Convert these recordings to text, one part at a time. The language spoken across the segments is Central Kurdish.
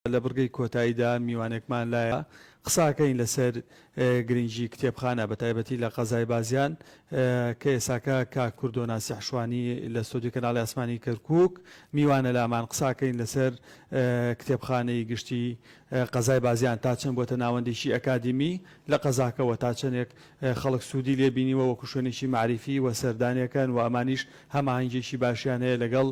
لە بڕگەی کۆتاییدا میوانێکمان لایە قساکەین لەسەر گرنگی کتێبخانە بە تایبەتی لە قەزای بازیان کە ئێساکە کاک کوردۆ ناسیح شوانی لە ستۆدیۆی کەناڵی ئاسمانی کەرکوک میوانە لامان قساکەین لەسەر کتێبخانەی گشتی قەزای بازیان تا چەند بۆتە ناوەندێکی ئەکادیمی لە قەزاکەوە تا چەندێک خەڵک سوودی لێ بینیوە وەکو شوێنێکی مەعریفی و سەردانێکەن و ئەمانیش هەماهەنگیەکی باشیان هەیە لەگەڵ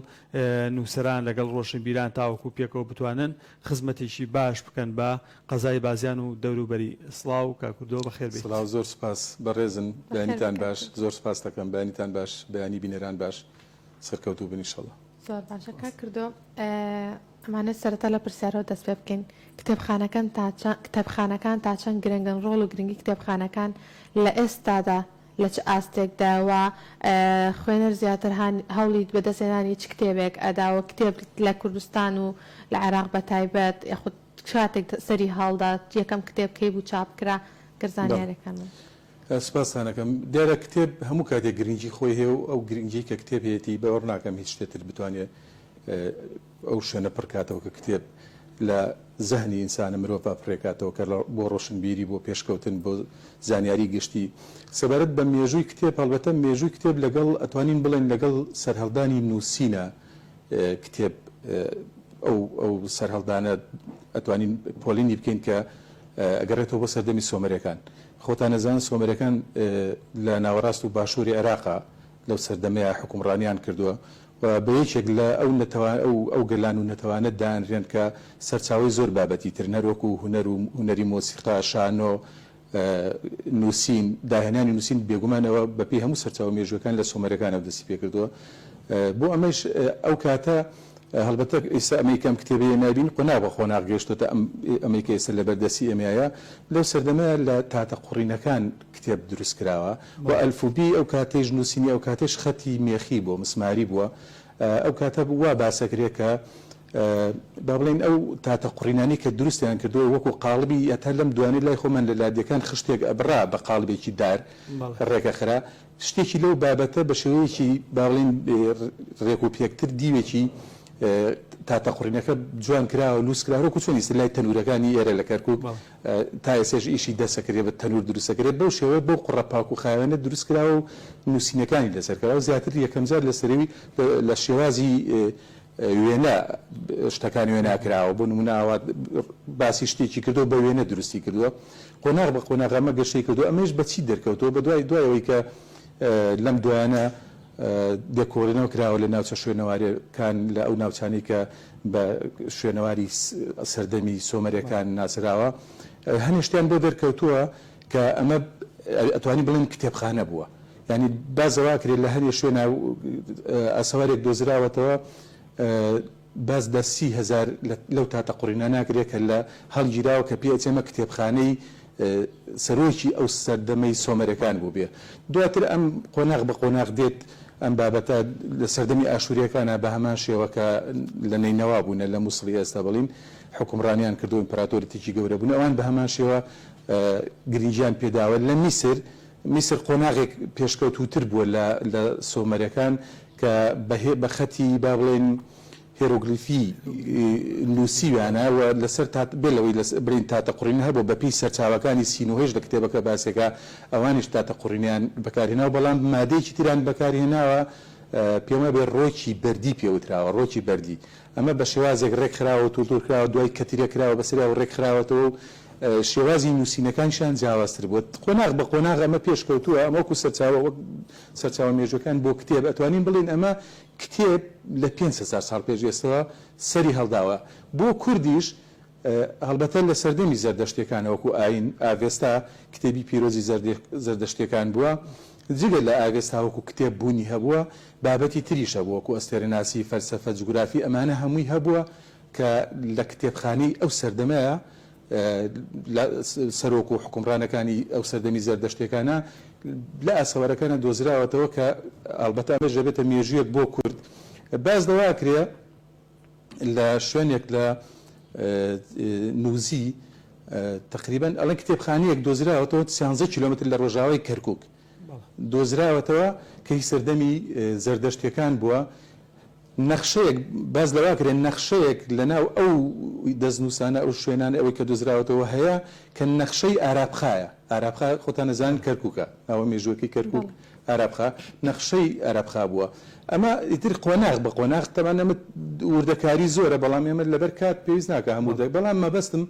نووسەران لەگەڵ ڕۆشنبیران تاوەکو پێکەوە بتوانن خزمەتێکی باش بکەن بە قەزای بازیان و دەوروبەری. سڵاو کاک کوردۆ بەخێر بێیت. سڵاو زۆر سوپاس بەڕێزن بەخێر بێی بەیانیتان کاک باش کوردۆ. زۆر سوپاست دەکەم بەیانیتان باش بەیانی بینەران باش سەرکەوتوو بن ئیشەڵا. زۆر باشە کاک کردۆ ئەمانەوێت سەرەتا لە پرسیارەوە دەست پێ بکەین کتێبخانەکان تا چەند کتێبخانەکان تا چەند گرنگن ڕۆڵ و گرنگی کتێبخانەکان لە ئێستادا لە چ ئاستێکدایە و خوێنەر زیاتر هەوڵی بەدەستهێنانی چ کتێبێک ئەدا و کتێب لە کوردستان و لە عێراق بە تایبەت یاخود کاتێک سەری هەڵدا یەکەم کتێب کەی بوو چاپ کرا گەر بەڵێ زانیاریەکان بن. سوپاستان ئەکەم. دیارە کتێب هەموو کاتێک گرنگی خۆی هەیە و ئەو گرنگیەی کە کتێب هەیەتی باوەڕ ناکەم هیچ شتێ تر بتوانێ ئەو شوێنە پڕ کاتەوە کە کتێب لە زەهنی ئینسانە مرۆڤا پڕێکاتەوە کە بۆ ڕۆشنبیری بۆ پێشکەوتن بۆ زانیاری گشتی. سەبارەت بە مێژووی کتێب هەڵبەتە مێژووی کتێب لەگەڵ ئەتوانین بڵێین لەگەڵ سەرهەڵدانی نووسینە کتێب ئەو ئەو سەرهەڵدانە ئەتوانین پۆلینی بکەین کە ئەگەڕێتەوە بۆ سەردەمی سۆمەرەکان. خۆتان ئەزانن سۆمەرەکان لە ناوەڕاست و باشووری عێراقا لەو سەردەمەیا حوکمڕانیان کردووە و بە یەکێک لە ئەو نەتەوە ئەو ئەو گەلان و نەتەوانە دانرێن کە سەرچاوەی زۆر بابەتی ترن هەر وەکوو هونەر و هونەری مۆسیقا، شانۆ، نووسین، داهێنانی نووسین بێگومان ئەوە بە پێی هەموو سەرچاوە مێژووەکان لە سۆمەرەکانەوە دەستی پێکردووە. بۆ ئەمەیش ئەو کاتە هەڵبەتە ئیستا ئەمەی کە ئەم کتێبەیە نابینین قۆناغ بە قۆناغ گەیشتۆتە ئەم ئەمەی کە ئێستا لەبەر دەستی ئێمەیە لەو سەردەمە لە تاتە قوڕینەکان کتێب دروست کراوە و ئەلفوبێی ئەو کاتەیش نووسینی ئەو کاتەیش خەتی مێخی بووە مسماری بووە ئەو کاتە وا باسەکرێ کە با بڵێین ئەو تاتە قوڕینانەی کە دروستیان کردووە وەکو قاڵبی هەتا لەم دوانەی لای خۆمان لە لادێکان خشتێک ئەبڕا بە قاڵبێکی دار ڕێکەخرا شتێکی لەو بابەتە بە شێوەیەکی با بڵێین ڕێک و پێکتر دیوێکی تاتە قوڕینەکە جوان کراوە لووس کراوە وەکو چۆن ئیستا لای تەنوورەکانی ئێرە لە کەرکووک تا ئێستاش ئیشی دەسەکرێ بە تەنوور دروستەکرێ بەو شێوەیە بەو قوڕە پاک و خاوێنە دروست کراوە و نووسینەکانی لەسەر کراوە زیاتر یەکەمجار لە سەرەوی لە شێوازی وێنە شتەکان وێنا کراوە بۆ نموونە ئاوا باسی شتێکی کردووە بە وێنە دروستی کردووە قۆناغ بە قۆناغ ئەمە گەشەی کردووە ئەمەیش بە چی دەرکەوتووە بە دوای دوای ئەوەی کە لەم دوایانە لێکۆڵینەوە کراوە لە ناوچە شوێنەواریەکان لە ئەو ناوچانەی کە بە شوێنەواری سەردەمی سۆمەرەکان ناسراوە هەنێ شتیان بۆ دەرکەوتووە کە ئەمە ئەتوانی بڵێن کتێبخانە بووە یانی باس لەوە ئەکرێت لە هەنێ شوێنا ئاسەوارێک دۆزراوەتەوە باس لە 30,000 لەو تاتە قوڕینە ناکرێت کە لە هەڵگیراوە کە پێ ئەچێ ئەمە کتێبخانەی سەرۆکی ئەو سەردەمەی سۆمەرەکان بووبێ. دواتر ئەم قۆناغ بە قۆناغ دێت ئەم بابەتە لە سەردەمی ئاشوورییەکانا بە هەمان شێوە کە لە نەینەوا بوونە لە موسڵی ئێستا بڵین حوکمڕانیان کردووە ئیمپراتۆریتێکی گەورە بوون ئەوان بە هەمان شێوە گرنگیان پێداوە لە میسر میسر قۆناغێک پێشکەوتووتر بووە لە لە سۆمەرەکان کە بە بە خەتی با بڵێین هێرۆگلیفی نووسیویانە و لەسەر تات بێ لەوەی لەس بڵێین تاتە قوڕینە هەبووە بە پێی سەرچاوەکانی سینوهەیش لە کتێبەکە باسێکە ئەوانیش تاتە قوڕینەیان بەکارهێناوە بەڵام مادەیەکی تریان بەکارهێناوە پێم وابێ ڕۆکی بەردی پێ وتراوە ڕۆکی بەردی ئەمە بە شێوازێک ڕێک خراوە و تولتول کراوە دوای کەترێ کراوە بەسەریا و ڕێک خراوەتەوە و شێوازی نووسینەکانیشیان جیاوازتر بووە. قۆناغ بە قۆناغ ئەمە پێشکەوتووە، ئەمە وەکو سەرچاوە وەک سەرچاوە مێژووەکان بۆ کتێب ئەتوانین بڵێین ئەمە کتێب لە 5000 ساڵ پێش ئێستەوە سەری هەڵداوە. بۆ کوردیش هەڵبەتە لە سەردەمی زەردەشتیەکانە وەکو ئایین ئاڤێستا کتێبی پیرۆزی زەردەشتیەکان بووە. جگە لە ئاڤێستا وەکو کتێب بوونی هەبووە، بابەتی تریش هەبووە وەکو ئەستێرەناسی، فەلسەفە، جوگرافی ئەمانە هەمووی هەبووە کە لە کتێبخانەی ئەو سەردەمەیا لە سەرۆک و حوکمڕانەکانی ئەو سەردەمی زەردەشتیەکانە لە ئاسەوارەکانە دۆزراوەتەوە کە ئەڵبەتە ئەمەش دەبێتە مێژوویەک بۆ کورد. باس لەوە ئەکرێ لە شوێنێک لە نوزی تەقریبەن ئەڵێن کتێبخانەیەک دۆزراوەتەوە سیانزە کیلۆمەتر لە ڕۆژاوای کەرکوک دۆزراوەتەوە کە هی سەردەمی زەردەشتیەکان بووە. نەخشەیەک، باس لەوە ئەکرێ نەخشەیەک لەناو ئەو دەستنووسانە، ئەو شوێنانە ئەوەی کە دۆزراوەتەوە هەیە کە نەخشەی ئارابخایە. ئارابخا خۆتان ئەزانن کەرکووکە، ناوە مێژووەکەی کەرکووک ئارابخا، نەخشەی ئارابخا بووە. ئەمە ئیتر قۆناغ بە قۆناغ، تەبعەن ئەمە وردەکاری زۆرە، بەڵام ئێمە لەبەر کات پێویست ناکا هەموو وردە، بەڵام مەبەستم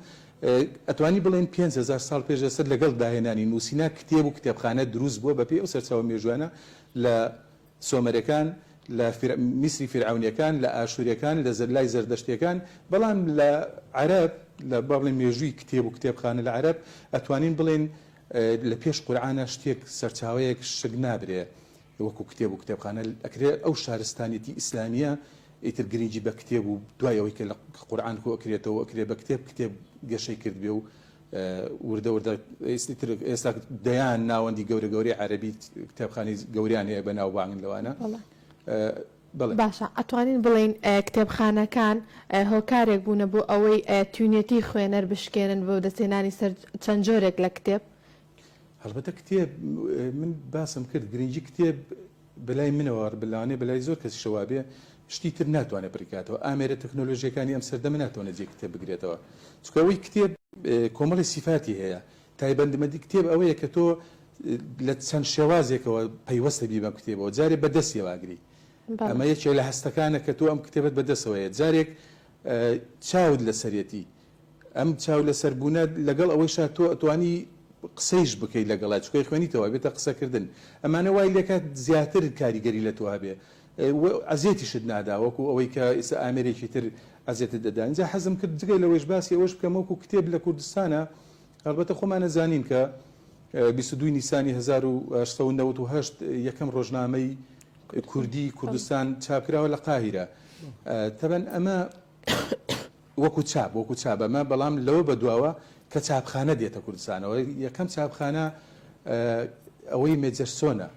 ئەتوانی بڵێین 5000 ساڵ پێش ئێستا لەگەڵ داهێنانی نووسینا کتێب و کتێبخانە دروست بووە بەپێی ئەو سەرچاوە مێژووانە لە سۆمەرەکان، لە میسری فیرعەونیەکان، لە ئاشوریەکان، لە لای زەردەشتیەکان، بەڵام لە عەرەب، لە با بڵێین مێژووی کتێب و کتێبخانە لە عەرەب، ئەتوانین بڵێین لە پێش قورعانا شتێک، سەرچاوەیەک شک نابرێ وەکو کتێب و کتێبخانە، ئەکرێ ئەو شارستانیەتی ئیسلامیە ئیتر گرنگی بە کتێب و دوای ئەوەی کە لە قورعان کۆ ئەکرێتەوە ئەکرێ بە کتێب، کتێب گەشەی کردبێ و وردە وردە ئیتر ئێستا دەیان ناوەندی گەورە گەورەی عەرەبی کتێبخانەی گەوریان هەیە بە ناوبانگن لەوانە. بەڵێ. باشە ئەتوانین بڵێین کتێبخانەکان هۆکارێک بوونە بۆ ئەوەی تینوێتی خوێنەر بشکێنن بە بەدەستهێنانی سەر چەند جۆرێک لە کتێب؟ هەڵبەتە کتێب من باسم کرد گرنگی کتێب بەلای منەوە لەوانەیە بەلای زۆر کەسیشەوە وابێ شتی تر ناتوانێت بڕیکاتەوە ئامێرە تەکنۆلۆژیەکانی ئەم سەردەمە ناتوانێت جێی کتێب بگرێتەوە چونکە ئەوەی کتێب کۆمەڵی سیفاتی هەیە تایبەتمەندی کتێب ئەوەیە کە تۆ لە چەند شێوازێکەوە پەیوەستە بی بەم کتێبەوە جارێ بە دەستیەوە ئەگری ئەمە یەکێک لە هەستەکانە کە تۆ ئەم کتێبەت بە دەستەوەیە جارێک چاوت لەسەرێتی ئەم چاو لەسەر بوونە لەگەڵ ئەوەیشا تۆ ئەتوانی قسەیش بکەی لەگەڵا چونکە ئەیخوێنیتەوە ئەبێتە قسەکردن ئەمانە وای لێکات زیاتر کاریگەری لە تۆ هەبێ و ئەزێتیشت نادا وەکو ئەوەی کە ئیستا ئامێرێکی تر ئەزێتت دەدا ئینجا حەزم کرد جگە لەوەیش باسی ئەوەش بکەم وەکو کتێب لە کوردستانا هەڵبەتە خۆمان ئەزانین کە 22 نیسانی 1898 یەکەم ڕۆژنامەی کوردی کوردستان چاپکراوە لە قاهیرە تەبەن ئەمە وەکو چاپ وەکو چاپ ئەمە بەڵام لەوە بەدواوە کە چاپخانە دێتە کوردستانەوە یەکەم چاپخانە ئەوەی مێجەرسۆنە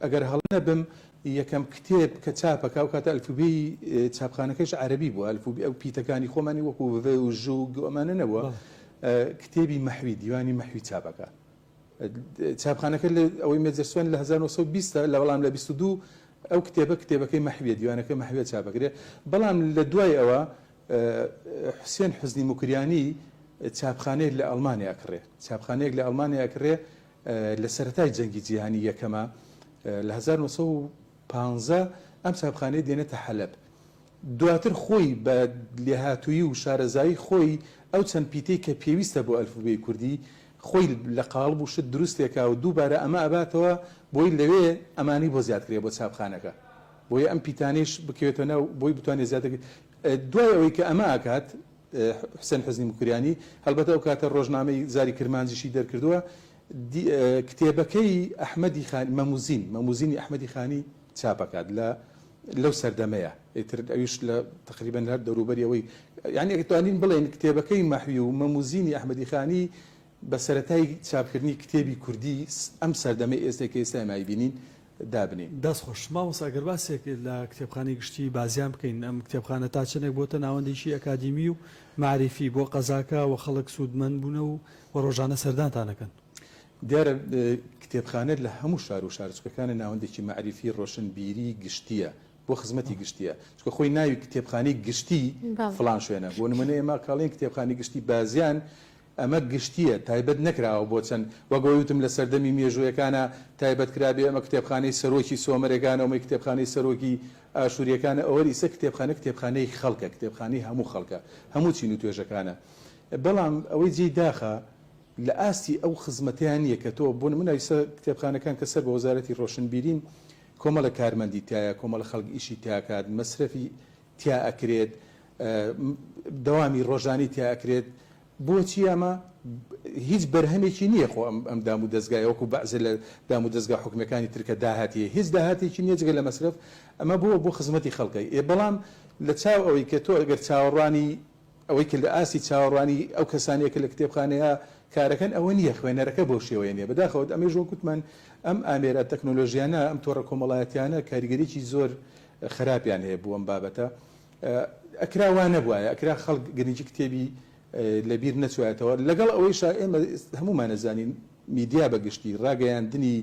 ئەگەر هەڵە نەبم یەکەم کتێب کە چاپەکە ئەو کاتە ئەلفوبێی چاپخانەکەش عەرەبی بووە ئەلفوبێ ئەو پیتەکانی خۆمانی وەکو ڤ و ژ و گ ئەمانە نەبووە کتێبی مەحوی دیوانی مەحوی چاپەکە چاپخانەکە لە ئەوەی مێجەرسۆن لە 1920 لە بەڵام لە 22 ئەو کتێبە کتێبەکەی مەحویە دیوانەکەی مەحویە چاپەکرێ بەڵام لە دوای ئەوە حوسێن حوزنی موکریانی چاپخانەیەک لە ئەڵمانیا ئەکڕێ چاپخانەیەک لە ئەڵمانیا ئەکڕێ لە سەرەتای جەنگی جیهانی یەکەمە لە 1915 ئەم چاپخانەیە دێنێتە حەلەب دواتر خۆی بە لێهاتوویی و شارەزایی خۆی ئەو چەند پیتەی کە پێویستە بۆ ئەلفوبێی کوردی خۆی لە قاڵب و شت دروستێکا و دووبارە ئەمە ئەباتەوە بۆی لەوێ ئەمانەی بۆ زیاد کرێ بۆ چاپخانەکە بۆیە ئەم پیتانەیش بکەوێتە ناو بۆی بتوانێ زیاتر دوای ئەوەی کە ئەمە ئەکات حوسێن حوزنی موکریانی هەڵبەتە ئەو کاتە ڕۆژنامەی زاری کرمانجیشی دەرکردووە کتێبەکەی ئەحمەدی خانی مەموزین مەموزینی ئەحمەدی خانی چاپ ئەکات لە لەو سەردەمەیە ئیتر ئەویش لە تەقریبەن هەر دەوروبەری ئەوەی یانی ئەتوانین بڵێین کتێبەکەی مەحوی و مەموزینی ئەحمەدی خانی بە سەرەتای چاپکردنی کتێبی کوردی ئەم سەردەمەی ئێستای کە ئێستا ئێمە ئەیبینین دابنێین. دەست خۆش مامۆستا گەر باسێک لە کتێبخانەی گشتی بازیان بکەین ئەم کتێبخانە تا چەندێک بۆتە ناوەندێکی ئەکادیمی و مەعریفی بۆ قەزاکە و خەڵک سوودمەند بوونە و و ڕۆژانە سەردانتان ئەکەن؟ دیارە کتێبخانە لە هەموو شار و شارۆچکەکانە ناوەندێکی مەعریفی ڕۆشنبیری گشتییە بۆ خزمەتی گشتییە چونکە خۆی ناوی کتێبخانەی گشتی فڵان شوێنە بۆ نمونە ئێمە کاڵین کتێبخانەی گشتی بازیان ئەمە گشتییە تایبەت نەکراوە بۆ چەند وەک ئەوەی وتم لە سەردەمی مێژوویەکانا تایبەت کرابێ ئەمە کتێبخانەی سەرۆکی سۆمەرەکانە ئەمەی کتێبخانەی سەرۆکی ئاشوورییەکانە ئەوە ئیسە کتێبخانە کتێبخانەی خەڵکە کتێبخانەی هەموو خەڵکە هەموو چین و توێژەکانە بەڵام ئەوەی جێی داخە لە ئاستی ئەو خزمەتەیان نییە کە تۆ بۆ نمونە ئیسە کتێبخانەکان کە سەر بە وەزارەتی ڕۆشنبیرین کۆمەڵە کارمەندی تایە کۆمەڵە خەڵک ئیشی تیاکات مەسرەفی تیا ئەکرێت دەوامی ڕۆژانەی تیا ئەکرێت بۆچی ئەمە هیچ بەرهەمێکی نییە خۆ ئەم ئەم دام و دەزگایە وەکو بەعزێ لە دام و دەزگا حکومیەکانی تر کە داهاتی هەیە هیچ داهاتێکی نییە جگە لە مەسرەف ئەمە بۆ بۆ خزمەتی خەڵکە ئێ بەڵام لە چاو ئەوەی کە تۆ ئەگەر چاوەڕوانی ئەوەی کە لە ئاستی چاوەڕوانی ئەو کەسانەیە کە لە کتێبخانەیە کارەکەن ئەوە نییە خوێنەرەکە بەو شێوەیە نییە بەداخەوە ئەمەیش وەک وتمان ئەم ئامێرە تەکنۆلۆژیانە ئەم تۆڕە کۆمەڵایەتیانە کاریگەریی زۆر خراپیان هەیە بۆ ئەم بابەتە ئەکرا وا نەبوایە ئەکرا خەڵک گرنگی کتێبی لەبیر نەچوایەتەوە لەگەڵ ئەوەیشا ئێمە هەموومان ئەزانین میدیا بە گشتی ڕاگەیاندنی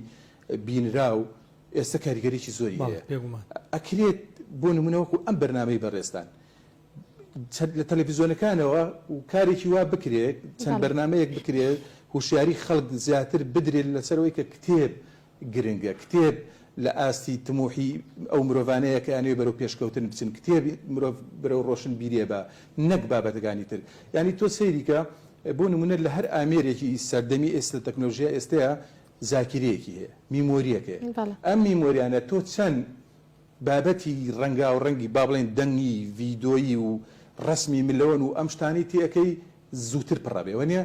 بینراو. ئێستا کاریگەریی زۆری هەیە. ئەکرێت بۆ نمونە وەکو ئەم بەرنامەی بەڕێزتان لە تەلەفیزیۆنەکانەوە و کارێکی وا بکرێت چەند بەرنامەیەک بکرێت هوشیاری خەڵک زیاتر بدرێت لەسەرەوەی کە کتێب گرنگە کتێب لە ئاستی تموحی ئەو مرۆڤانەیە کە ئەیانەوێ بەرەو پێشکەوتن بچن کتێب مرۆڤ بەرەو ڕۆشنبیریە بە نەک بابەتەکانی تر یانی تۆ سەیری کە بۆ نمونە لە هەر ئامێرێکی سەردەمی ئێستا تەکنۆلژیا ئێستەیە زاکیرەیەکی هەیە میمۆریەک هەیە ئەم میمۆریانە تۆ چەند بابەتی ڕەنگاو ڕەنگی با بڵێین دەنگی ڤیدۆیی و ڕەسمی ملەوەن و ئەم شتانەی تێ ئەکەی زووتر پڕ ئەبێ وەنیە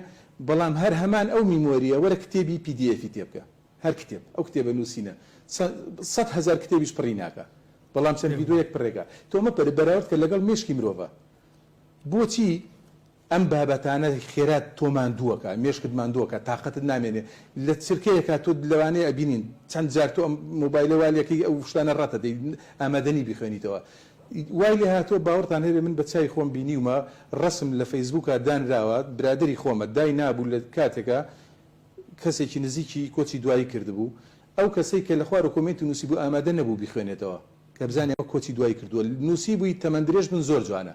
بەڵام هەر هەمان ئەو میمۆریە وەرە کتێبی PDF ی تێ بکە هەر کتێب ئەو کتێبە نووسینە 100,000 کتێبیش پڕی ناکا بەڵام چەند ڤیدۆیەک پڕێکا تۆ ئەمە بەراورد کە لەگەڵ مێشکی مرۆڤا بۆچی ئەم بابەتانە خێرا تۆ ماندووەکا مێشکت ماندووەکا تاقەتت نامێنێ لە چرکەیەکا تۆ لەوانەیە ئەبینین چەند جار تۆ ئەم مۆبایلە وا لێکەی ئەو شتانە ڕەتەدەی ئامادەنی بیخوێنیتەوە وای لێ هاتووە باوەڕتان هەبێ من بە چاوی خۆم بینیومە ڕەسم لە فەیسبووکا دانراوە برادەری خۆمە دای نابوو لە کاتێکا کەسێکی نزیکی کۆچی دوایی کردبوو ئەو کەسەی کە لە خوارەوە کۆمێنتی نووسیبوو ئامادە نەبوو بیخوێنێتەوە کە بزانێ ئەوە کۆچی دوایی کردووە نووسیبووی تەمەندرێژ بن زۆر جوانە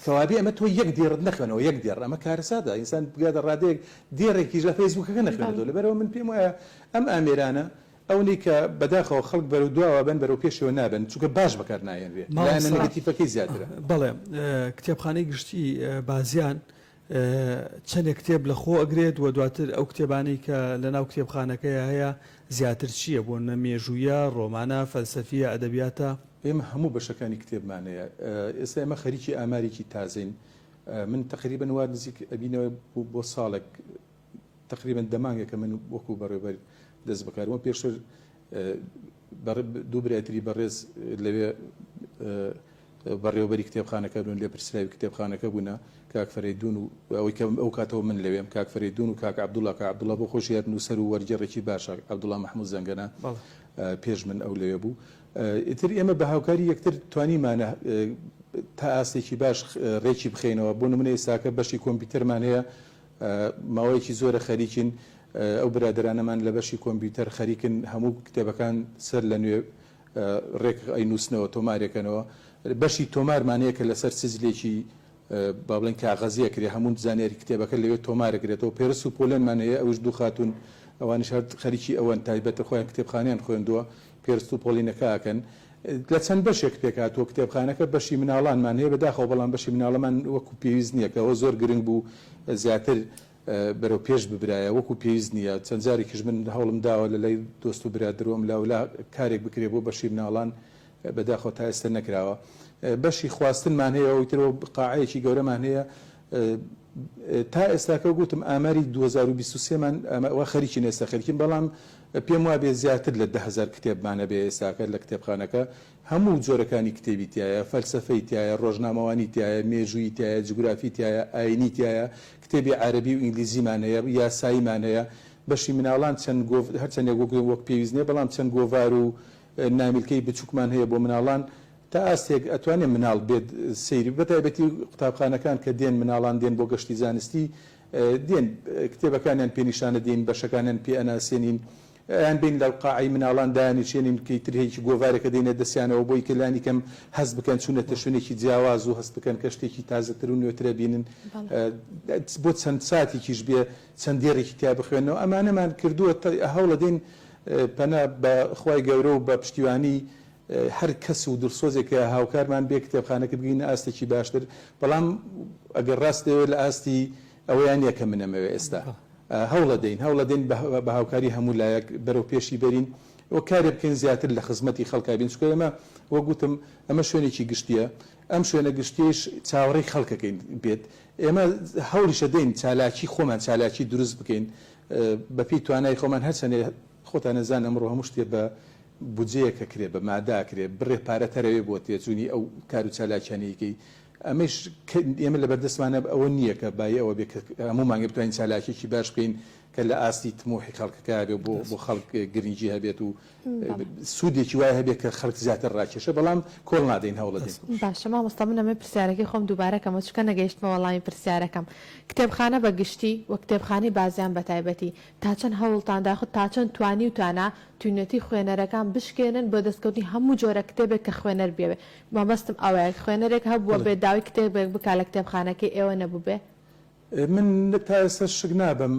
کەوابێ ئەمە تۆ یەک دێڕت نەخوێنەوە یەک دێڕ ئەمە کارەساتە ئینسان بگاتە ڕادەیەک دێڕێکیش لە فەیسبووکەکە نەخوێنێتەوە لەبەرئەوە من پێم وایە ئەم ئامێرانە ئەونەی کە بەداخەوە خەڵک بەرەو دواوە بن بەرەو پێشەوە نابن چونکە باش بەکار ناهێنرێ لایەنە مامۆستا نێگەتیفەکەی زیاترە. بەڵێ کتێبخانەی گشتی بازیان چەندێک کتێب لە خۆ ئەگرێت و دواتر ئەو کتێبانەی کە لە ناو کتێبخانەکەیا هەیە زیاتر چییە بۆ نمونە مێژوویە، ڕۆمانە، فەلسەفییە، ئەدەبیاتە؟ ئێمە هەموو بەشەکانی کتێبمان هەیە. ئێستا ئێمە خەریکی ئامارێکی تازەین. من تەقریبەن وا نزیک ئەبینەوە بۆ ساڵێک تەقریبەن دە مانگێکە من وەکوو بەڕێوەبەر دەست بەکار بووم. پێشتر دوو برای تری بەڕێز لەوێ بەڕێوەبەری کتێبخانەکە بوون، لێپرسراوی کتێبخانەکە بوونە، کاک فەرەیدوون و ئەوەی کە ئەو کاتەوە من لەوێم، کاک فەرەیدوون و کاک عەبدوڵا، کاک عەبدوڵا بۆ خۆشی هەر نووسەر و وەرگێڕێکی باشە، عەبدوڵا مەحموود زەنگەنە پێش من ئەو لەوێ بوو. ئیتر ئێمە بە هاوکاری یەکتر توانیمانە تا ئاستێکی باش ڕێکی بخەینەوە، بۆ نموونە ئێستاکە بەشی کۆمپیوتەرمان هەیە، ماوەیەکی زۆرە خەریکین، ئەو برادەرانەمان لە بەشی کۆمپیوتەر خەریکن هەموو کتێبەکان سەر لە نوێ ڕێک ئەینووسنەوە، تۆمارێکەنەوە. بەشی تۆمارمان هەیە کە لەسەر سجلێکی با بڵێین کاغەزی ئەکرێ، هەموو زانیاری کتێبەکە لەوێ تۆمار ئەکرێتەوە. پێرس و پۆلێنمان هەیە، ئەویش دوو خاتوون، ئەوانیش هەر خەریکی ئەوەن، تایبەتە خۆیان کتێبخانەیان خوێندووە، پێرست و پۆلینەکە ئەکەن. لە چەند بەشێک پێکهاتووە کتێبخانەکە، بەشی مناڵانمان هەیە، بەداخەوە بەڵام بەشی مناڵەمان وەکو پێویست نییە، کە ئەوە زۆر گرنگ بوو زیاتر بەرەو پێش ببرایە، وەکو پێویست نییە، چەند جارێکیش من هەوڵم داوە لە لای دۆست و برادەر و ئەملاولا کارێک بکرێ بۆ بەشی مناڵان، بەداخەوە تا ئێستا نەکراوە. بەشی خواستنمان هەیە، ئەوی تر قاعەیەکی گەورەمان هەیە، تا ئێستاکە گوتم ئاماری 2023 مان وا خەریکین ئێستا خەریکین، بەڵام پێم وابێ زیاتر لە 10,000 کتێبمان هەبێ ئێستاکە لە کتێبخانەکە، هەموو جۆرەکانی کتێبی تیایە، فەلسەفەی تیایە، ڕۆژنامەوانی تیایە، مێژوویی تیایە، جوگرافی تیایە، ئاینی تیایە، کتێبی عەرەبی و ئینگلیزیمان هەیە، یاساییمان هەیە، بەشی مناڵان چەند گۆڤ هەرچەندێک وەک وەک پێویست نییە، بەڵام چەند گۆڤار و نامیلکەی بچووکمان هەیە بۆ مناڵان، تا ئاستێک ئەتوانێ مناڵ بێت سەیری بە تایبەتی قوتابخانەکان کە دێن مناڵان دێن بۆ گەشتی زانستی دێن کتێبەکانیان پێ نیشانەدەین، بەشەکانیان پێ ئەناسێنین، ئەیان بەین لە قاعەی مناڵان دایانیشێنین کە ئیتر هیچ گۆڤارێکە دێنە دەستیانەوە بۆی کە لانی کەم هەست بکەن چوونەتە شوێنێکی جیاواز و هەست بکەن کە شتێکی تازەتر و نوێترە بینن بۆ چەند ساتێکیش بێ چەند دێڕێکی تیا بخوێنەوە ئەمانەمان کردووە هەوڵەدەین پەنا بە خوای گەورە و بە پشتیوانی هەر کەس و دڵسۆزێک کە هاوکارمان بێ کتێبخانەکە بگەینە ئاستێکی باشتر بەڵام ئەگەر ڕاست دەوێت لە ئاستی ئەوەیان نییە کە من ئەمەوێ ئێستا هەوڵەدەین هەوڵەدەین بە هاوکاری هەموو لایەک بەرەو پێشی بەرین و کارێ بکەین زیاتر لە خزمەتی خەڵکا بین چونکە ئێمە وەک وتم ئەمە شوێنێکی گشتییە ئەم شوێنە گشتیەیش چاوەڕێی خەڵکەکەین بێت ئێمە هەوڵیشە دەین چالاکی خۆمان چالاکی دروست بکەین بەپێی توانای خۆمان هەرچەندێ خۆتان ئەزانن ئەمڕۆ هەموو شتێ بە بودجەیەک ئەکرێ بە مادە ئەکرێ بڕێ پارە تەرەوێ بۆ تێچوونی ئەو کار و چالاکیانەی کەی ئەمەیش ئێمە لەبەردەستمانە ئەوە نییە کە بایی ئەوە بێ کە هەموو مانگێ بتوانین چالاکیەکی باش بکەین. کە لە ئاستی تموحی خەڵکەکە بێ بۆ بۆ خەڵک گرنگی هەبێت و سوودێکی وای هەبێت کە خەڵک زیاتر ڕاکێشێ بەڵام کۆڵ نادەین هەوڵەدەین. باشە مامۆستا من ئەمەوێ پرسیارەکەی خۆم دووبارە کەمەوە چونکە نەگەیشتمە وەڵامی پرسیارەکەم کتێبخانە بە گشتی و کتێبخانەی بازیان بە تایبەتی تا چەند هەوڵتان دا یاخود تا چەند توانیوتانە تینوێتی خوێنەرەکان بشکێنن بۆ دەستکەوتنی هەموو جۆرە کتێبێک کە خوێنەر بیەوێ مەبەستم ئەوەیە خوێنەرێک هەبووە بێ داوای کتێبێک بکا لە کتێبخانەکەی ئێوە نەبووبێ؟ من تا ئێستا شک نابەم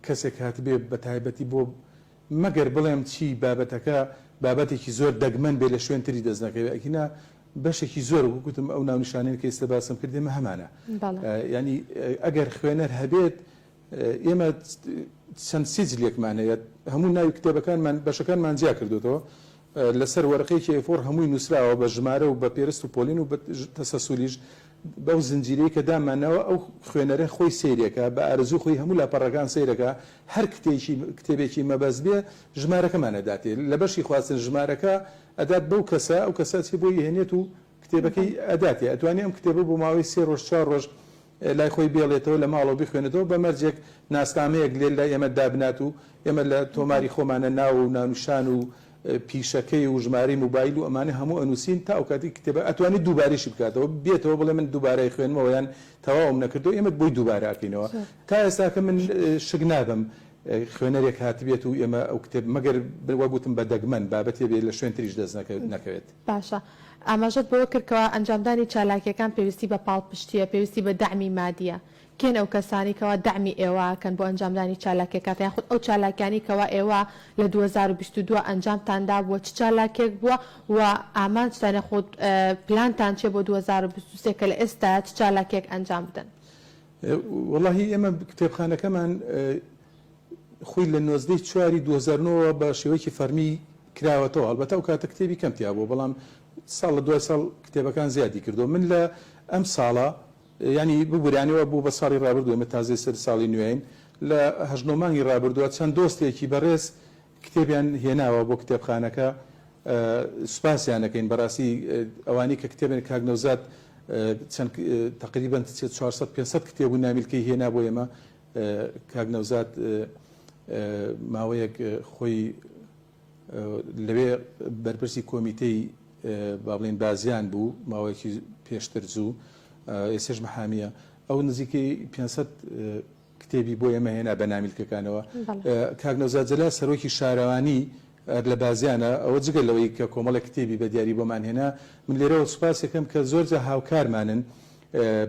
کەسێک هاتبێ بە تایبەتی بۆ مەگەر بڵێم چی بابەتەکە بابەتێکی زۆر دەگمەن بێ لە شوێن تری دەست نەکەوێ ئەگینا بەشێکی زۆر وەکو گوتم ئەو ناونیشانەی کە ئێستا باسم کرد ئێمە هەمانە یانی ئەگەر خوێنەر هەبێت ئێمە چەند سیجلێکمان هەیە هەموو ناوی کتێبەکانمان بەشەکانمان جیا کردوێتەوە لەسەر وەرەقەیەکی A4 هەمووی نووسراوە بە ژمارە و بە پێرست و پۆلین و بە تەسەسولیش بەو زنجیرەی کە دامانناوە ئەو خوێنەرە خۆی سەیرێکا بە ئارەزووی خۆی هەموو لاپەڕەکان سەیرەکا هەر کتێکی کتێبێکی مەبەست بێ ژمارەکەمان ئەداتێ لە بەشی خواستن ژمارەکە ئەدات بەو کەسە ئەو کەسە ئەچێ بۆی ئەهێنێت و کتێبەکەی ئەداتێ ئەتوانێ ئەم کتێبە بۆ ماوەی سێ ڕۆژ چوار ڕۆژ لای خۆی بێڵێتەوە لە ماڵەوە بیخوێنێتەوە بە مەرجێک ناسنامەیەک لێ لای ئێمە دابنات و ئێمە لە تۆماری خۆمانە ناو و ناونیشان و پیشەکەی و ژمارەی موبایل و ئەمانە هەموو ئەنووسین تا ئەوکاتەی کتێبە ئەتوانێت دووبارەیشی بکاتەوە بێتەوە بڵێ من دووبارە ئەیخوێنمەوە یان تەواوم نەکردووە ئێمە بۆی دووبارە ئەکەینەوە تا ئێستاکە من شک نابەم خوێنەرێک هاتبێت و ئێمە ئەو کتێب مەگەر وەک وتم بە دەگمەن بابەتێ بێ لە شوێن تریش دەست نەکەوێت. باشە ئاماژەت بەوە کرد کەوا ئەنجامدانی چالاکیەکان پێویستی بە پاڵپشتیە، پێویستی بە دەعمی مادیە، کێن ئەو کەسانەی کەوا دەعمی ئێوە ئەکەن بۆ ئەنجامدانی چالاکیەکانتان یاخود ئەو چالاکیانەی کەوا ئێوە لە 2022 ئەنجامتان دابووە چ چالاکیەک بووە و ئامانجتان یاخود پلانتان چیە بۆ 2023 کە لە ئێستایا چ چالاکیەک ئەنجام بدەن؟ وەڵاهی ئێمە کتێبخانەکەمان خۆی لە 19 ی چواری 2009 ەوە بە شێوەیەکی فەرمی کراوەتەوە، هەڵبەتە ئەو کاتە کتێبی کەم تیا بووە، بەڵام ساڵ لە دوای ساڵ کتێبەکان زیادی کردووە. من لە ئەم ساڵە یانی ببورە یانی وا بوو بە ساڵی ڕابردوو ئێمە تازەی سەر ساڵی نوێین لە هەشت نۆ مانگی ڕابردووە چەند دۆستێکی بەڕێز کتێبیان هێناوە بۆ کتێبخانەکە سوپاسیان ئەکەین بەڕاستی ئەوانەی کە کتێبن کاک نەوزاد چەند تەقریبەن 400 500 کتێب و نامیلکەی هێنا بۆ ئێمە کاک نەوزاد ماوەیەک خۆی لەوێ بەرپرسی کۆمیتەی با بڵێین بازیان بوو ماوەیەکی پێشتر زوو ئێسێش محامیە ئەو نزیکەی 500 کتێبی بۆ ئێمە هێنا بە نامیلکەکانەوە کاک نەوزاد جەلال سەرۆکی شارەوانی لە بازیانە ئەوە جگە لەوەی کە کۆمەڵێک کتێبی بە دیاری بۆمان هێنا من لێرەوە سوپاسێکم کە زۆرجا هاوکارمانن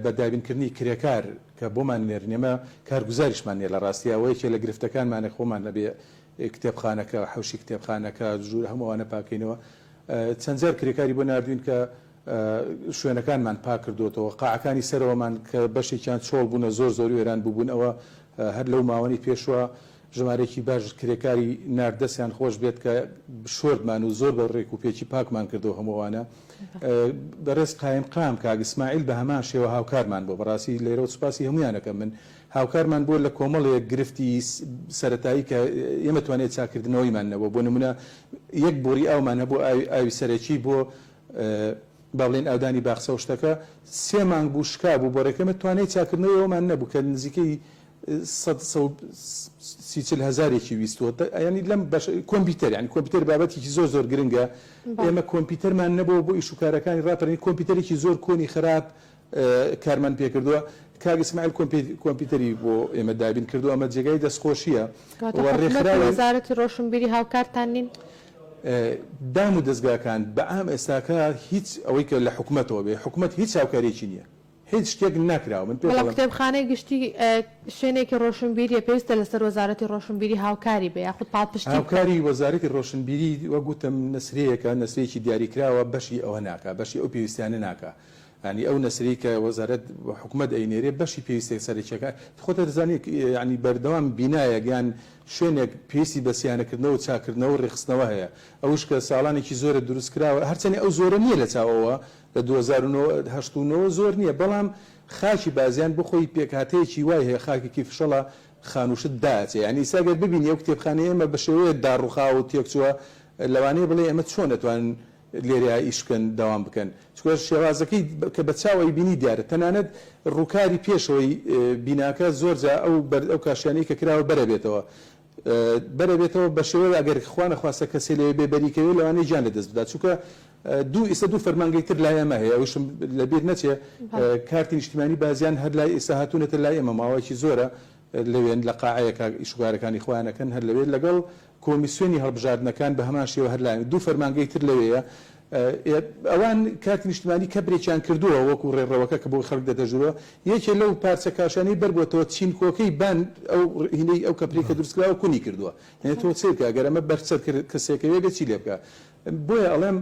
بە دابینکردنی کرێکار کە بۆمان نێرن ئێمە کارگوزاریشمان نیە لە ڕاستیا ئەوە یەکێ لە گرفتەکانمانە خۆمان ئەبێ کتێبخانەکە حەوشی کتێبخانەکە ژوور هەموو ئەوانە پاکەینەوە چەند جار کرێکاری بۆ ناردوین کە شوێنەکانمان پاک کردووەتەوە، قاعەکانی سەرەوەمان کە بەشێکیان چۆڵ بوونە زۆر زۆر وێران بووبوون ئەوە هەر لەو ماوەنەی پێشوە ژمارەیەکی باش کرێکاری نارد دەستیان خۆش بێت کە شۆردمان و زۆر بە ڕێک و پێکی پاکمان کردەوە هەموو ئەوانە بەڕێز قایمقام کاک ئیسماعیل بە هەمان شێوە هاوکارمان بووە بەڕاستی لێرەوە سوپاسی هەموویان ئەکەم من هاوکارمان بووە لە کۆمەڵێک گرفتی سەرەتایی کە ئێمە توانای چاککردنەوەیمان نەبووە بۆ نمونە یەک بۆری ئاومان هەبوو ئاوی سەرەکی بۆ با بڵێین ئاودانی باخچە و شتەکە سێ مانگ بوو شکا بوو بۆرەکە ئێمە توانای چاککردنەوەی ئەومان نەبوو کە نزیکەی سەد 130 40 هەزارێکی ویستووە یانی لەم بەش کۆمپیوتەر یانی کۆمپیوتەر بابەتێکی زۆر زۆر گرنگە ئێمە کۆمپیوتەرمان نەبوو بۆ ئیش و کارەکانی ڕاپەرین کۆمپیوتەرێکی زۆر کۆنی خراپ کارمان پێکردووە کاک ئیسماعیل کۆمپیوتەری بۆ ئێمە دابین کردووە ئەمە جێگای دەستخۆشییە و ڕێکخراوی وەزارەتی ڕۆشنبیری هاوکارتان نین؟ دام و دەزگاکان بە عام ئێستاکە هیچ ئەوەی کە لە حکومەتەوە بێ حکومەت هیچ هاوکاریەکی نیە هیچ شتێک ناکراوە من پێت بەڵام دەڵێم. کتێبخانەی گشتی شوێنێکی ڕۆشنبیریە پێویستە لەسەر وەزارەتی ڕۆشنبیری هاوکاری بێ یاخود پاڵپشتی بکات. هاوکاری وەزارەتی ڕۆشنبیری وەک وتم نەسرەیەکە نەسرەیەکی دیاریکراوە بەشی ئەوە ناکا بەشی ئەو پێویستیانە ناکا یانی ئەو نەسرەی کە وەزارەت و حکومەت ئەینێرێ بەشی پێویستە سەرەکیەکان خۆت دەزانی یانی بەردەوام بینایەک یان شوێنێک پێویستی بە سیانەکردنەوە و چاککردنەوە و رێکخستنەوە هەیە ئەوش کە ساڵانێکی زۆرە دروست کراوە هەرچەنی ئەو زۆرە نییە لە چاو ئەوە لە 2009 هەشت و نۆ زۆر نییە بەڵام خاکی بازیان بۆ خۆی پێکهاتەیەکی وای هەیە خاکێکی فشەڵە خانووشت دائەچێ یانی ئیستا گەر ببینی ئەو کتێبخانەی ئێمە بە شێوەیەک داڕووخاوە و تێکچووە لەوانەیە بڵێی ئێمە چۆن ئەتوانن. لێرەیا ئیش بکەن دەوام بکەن چونکە شێوازەکەی کە بە چاو ئەیبینی دیارە تەنانەت ڕووکاری پێشەوەی بیناکە زۆر جا ئەو بەرد ئەو کاشیانەی کە کراوە بەرەبێتەوە بەرەبێتەوە بە شێوەیەک ئەگەر خوا نەخواستە کەسێ لەوێ بێ بەری کەوێ لەوانەیە گیان لەدەست بدات چونکە دوو ئیستا دوو فەرمانگەی تر لای ئێمە هەیە ئەویشم لەبیر نەچێ کارتی نیشتیمانی بازیان هەر لای ئیستا هاتوونەتە لای ئێمە ماوەیەکی زۆرە لەوێن لە قاعەیەکا ئیشوکارەکانی خۆیان ئەکەن هەر لەوێ لەگەڵ کۆمیسیۆنی هەڵبژاردنەکان بە هەمان شێوە هەر لایەن دوو فەرمانگەی تر لەوێیە ئەوان کارتی نیشتمانی کەپرێکیان کردووە وەکو ڕێڕەوەکە کە بۆ خەڵک دێتە ژوورەوە یەکێ لەو پارچە کاشانەی بەربووەتەوە چینکۆکەی بان ئەو هینەی ئەو کەپرەی کە دروست کراوە کونی کردووە یعنی تۆ سەیر بکە ئەگەر ئەمە بەر سەر کەسێکەوێ بێ چی لێ بکا بۆیە ئەڵێم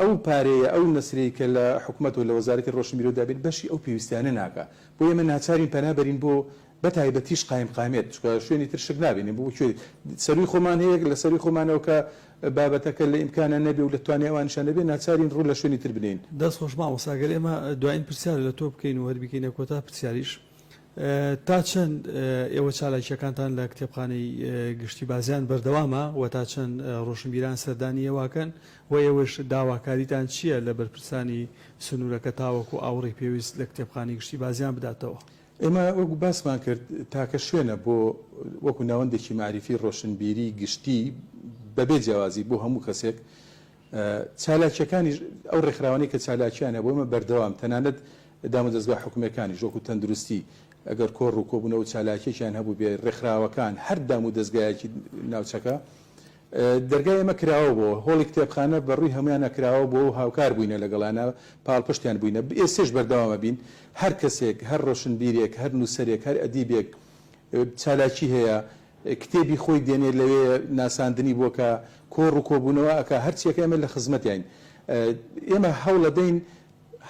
ئەو پارەیە ئەو نەسرەی کە لە حکومەت و لە وەزارەتی ڕۆشنبیری و دابین بەشی ئەو پێویستیانە ناکا بۆیە ئێمە ناچارین پەنا بەرین بۆ بە تایبەتیش قایمقامیەت چونکە شوێنی تر شک نابینین بۆ کوێ سەروی خۆمان هەیە لە سەروی خۆمانەوە کە بابەتەکە لە ئیمکانا نەبێ و لە توانای ئەوانیشا نەبێ ناچارین ڕوو لە شوێنی تر بنێین. دەست خۆش مامۆستا گەر ئێمە دوایین پرسیار لە تۆ بکەین و هەر بیکەینە کۆتا پرسیاریش تا چەند ئێوە چالاکیەکانتان لە کتێبخانەی گشتی بازیان بەردەوامە و تا چەند ڕۆشنبیران سەردانی ئێوە ئەکەن و ئێوەش داواکاریتان چییە لە بەرپرسانی سنوورەکە تاوەکو ئاوڕی پێویست لە کتێبخانەی گشتی بازیان بداتەوە؟ ئێمە وەکو باسمان کرد تاکە شوێنە بۆ وەکو ناوەندێکی مەعریفی ڕۆشنبیری گشتی بەبێ جیاوازی بۆ هەموو کەسێک چالاکیەکانیش ئەو ڕێکخراوانەی کە چالاکیان هەبوو ئێمە بەردەوام تەنانەت دامودەزگا حکومیەکانیش وەکو تەندروستی ئەگەر کۆڕ و کۆبوونەوە و چالاکیەکیان هەبوو بێ ڕێکخراوەکان هەر دامودەزگایەکی ناوچەکە دەرگای ئێمە کراوە بۆ هۆڵی کتێبخانە بە ڕووی هەموویانا کراوە بووە و هاوکار بووینە لەگەڵیانا پاڵپشتیان بووینە ئێستێش بەردەوام ئەبین هەر کەسێک هەر ڕۆشنبیرێک هەر نووسەرێک هەر ئەدیبێک چالاکی هەیە کتێبی خۆی دێنێ لەوێ ناساندنی بۆ کە کۆڕ و کۆبوونەوە ئەکا هەرچیەکە ئێمە لە خزمەتیاین ئێمە هەوڵەدەین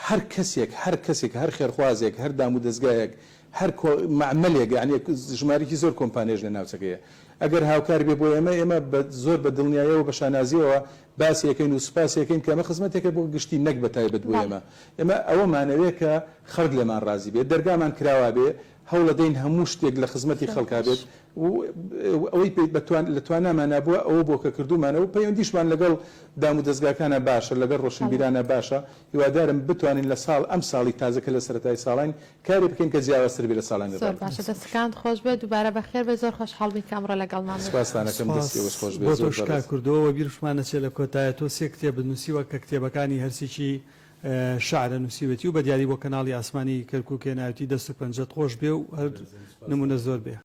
هەر کەسێک هەر کەسێک هەر خێرخوازێک هەر دامودەزگایەک هەر کۆ مەعمەلێک یانی ژمارەیەکی زۆر کۆمپانیاش لە ناوچەکەیە ئەگەر هاوکار بێ بۆ ئێمە ئێمە بە زۆر بە دڵنیایەوە بە شانازیەوە باسی ئەکەین و سوپاسی ئەکەین کە ئەمە خزمەتێکە بۆ گشتی نەک بە تایبەت بۆ ئێمە ئێمە ئەوەمانەوێ کە خەڵک لێمان ڕازی بێ دەرگامان کراوە بێ هەوڵەدەین هەموو شتێک لە خزمەتی خەڵکا بێت و ئەوەی لە توانامانا بووە ئەوە بووە کە کردوومانە و پەیوەندیشمان لەگەڵ دامودەزگاکانا باشە، لەگەڵ ڕۆشنبیرانا باشە، هیوادارم بتوانین لە ساڵ ئەم ساڵی تازە کە لە سەرەتای ساڵاین کارێ بکەین کە جیاوازتر بێ لە ساڵانی زۆر ڕابردوو. باشە دەستەکانت خۆش بێت دووبارە بەخێر بێی زۆر خۆشحاڵ بووین کە ئەمڕۆ لەگەڵمان بوویت. سوپاستان ئەکەم سوپاس دەستی ئێوەش خۆش بێ بۆ زۆر تۆش کاک بەڕێز. کوردۆ وەبیرشمان نەچێ لە کۆتایە تۆ سێ کتێبت نووسیوە کە کتێبەکانی هەرسێکی شعرە نووسیوێتی و بە دیاری بۆ کەناڵی ئاسمانی کەرکوک هێناویتی دەست و پەنجەت خۆش بێ و هەر نمونە زۆر بێ.